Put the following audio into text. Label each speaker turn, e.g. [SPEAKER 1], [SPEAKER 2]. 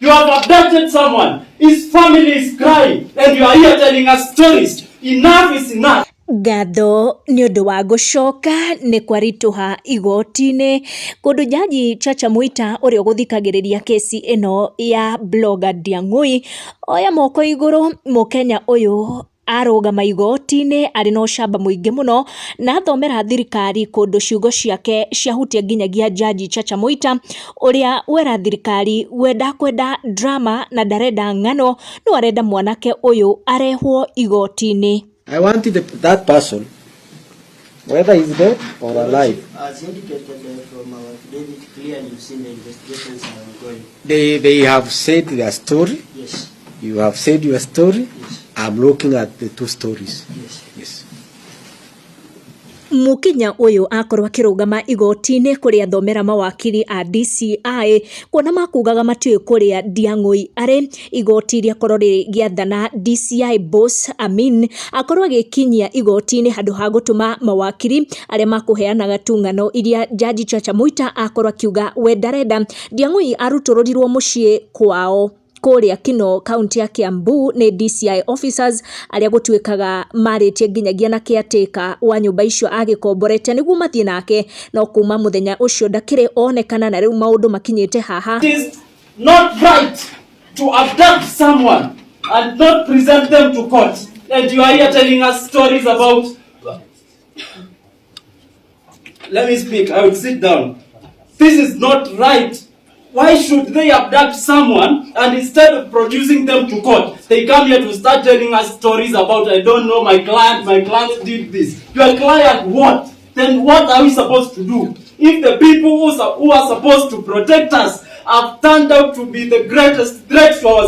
[SPEAKER 1] You have abducted someone. His family is crying, and you are here telling us stories. Enough is enough.
[SPEAKER 2] Ngatho nĩ ũndũ wa gũcoka nĩ kwaritũha igoti-inĩ kũndũ jaji Chacha Mwita ũrĩa ũgũthikagĩrĩria kesi ĩno ya blogger Ndiang'ui oya moko igũrũ. Mũkenya ũyũ arũgama igoti-inĩ arĩ na ũcamba mũingĩ mũno na athomera thirikari kũndũ ciugo ciake ciahutia nginyagia jaji Chacha Mwita ũrĩa wera thirikari we ndakwenda drama na ndarenda ng'ano no arenda mwanake ũyũ arehwo igoti-inĩ.
[SPEAKER 3] I want that person, whether he's dead or alive.
[SPEAKER 4] As indicated from our affidavit, clearly you've seen the investigations are ongoing.
[SPEAKER 3] They have said their story.
[SPEAKER 4] Yes.
[SPEAKER 3] You have said your story.
[SPEAKER 4] Yes.
[SPEAKER 3] I'm looking at the two stories.
[SPEAKER 4] Yes.
[SPEAKER 3] Yes.
[SPEAKER 2] Mũkinya ũyũ akorwo akĩrũgama igoti-inĩ kũrĩa athomera mawakiri a DCI kuona makugaga matiũĩ kũrĩa Ndiang'ui arĩ. Igoti rĩakorwo rĩgĩathana DCI boss Amin akorwo agĩkinyia igoti-inĩ handũ ha gũtũma mawakiri arĩa makũheanaga tu ng'ano iria jaji Chacha Mwita akorwo akiuga we ndarenda. Ndiang'ui arutũrũrirwo mũciĩ kwao kũrĩa Kinoo, kaunti ya Kiambu, nĩ DCI officers arĩa gũtuĩkaga marĩtie nginyagia na caretaker wa nyũmba icio agĩkomborete nĩguo mathiĩ nake, no kuma mũthenya ũcio ndakĩrĩ onekana na rĩu maũndũ makinyĩte haha.
[SPEAKER 1] It is not right to abduct someone and not present them to court. And you are here telling us stories about. Let me speak. I will sit down. This is not right. Why should they abduct someone and instead of producing them to court, they come here to start telling us stories about, "I don't know my client did this"? Your client what? Then what are we supposed to do? If the people who are supposed to protect us have turned out to be the greatest threat to our